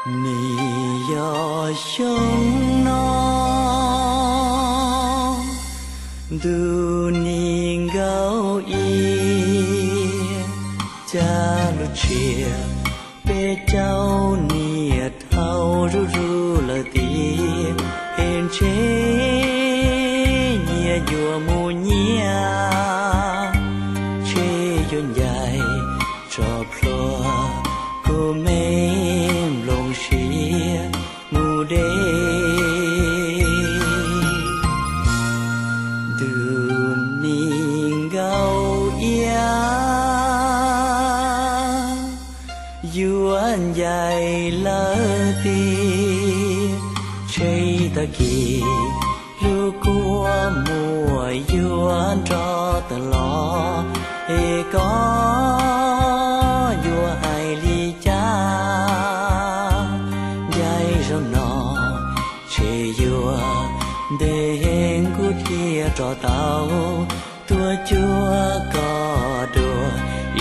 Nws yog xyoo no, ntuj nim nkaum ib, cas lub tshia peb caug niaj dhau zuj zus lawm tiag, es ntshe nyias yuav mus nyiam, ntshe yuav ncaim tso plhuav kuv me nplooj siab mus deb. Ntuj nim nkaum ib, yuav ncaim lawm tiag, ntshe tag kis lub kua muag yuav nrov tawm los, es koj yuav hais li cas? Ncaim zaum no ntshe yuav ntev heev kuv thiaj rov tau tuaj cuag koj dua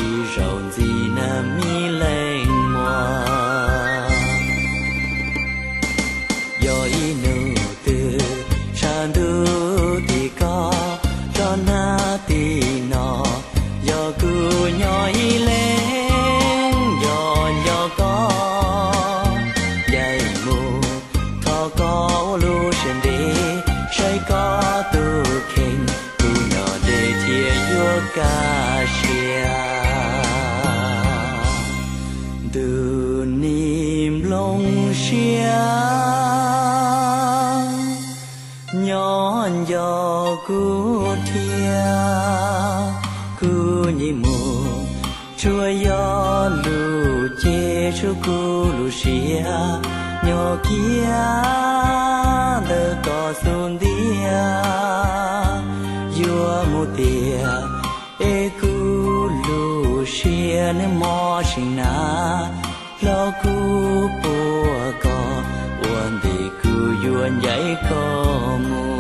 ib zaug ntxiv na me leej muam. Yog ib hnub twg tshav ntuj tim koj rov nag tim no, yog kuv nyob ib leeg nco nco koj, ncaim mus thov koj ua lub siab ntev, saib koj tus kheej, kuv nyob deb thiaj yuav kaj siab. Ntuj nim nplooj siab, nyob nco kuv thiab, kuv nyiam mus tsuas yog lus cem tshuav kuv lub siab, nyob kiag ntawm koj xub ntiag, yuav mus tiag es kuv lub siab nws mob seev na, los kuv puag koj ua ntej kuv yuav ncaim koj mus.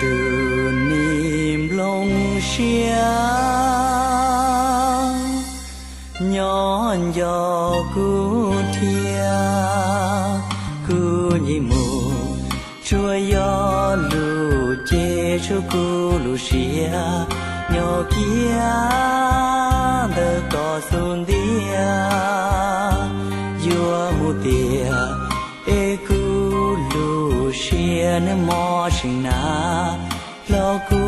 Ntuj nim nplooj siab, nyob nco kuv thiab, kuv nyiam mus tsuas yog lus cem tshuav kuv lub siab, nyob kiag ntawm koj xub ntiag, yuav mus tiag es kuv lub siab nws mob seev na, los kuv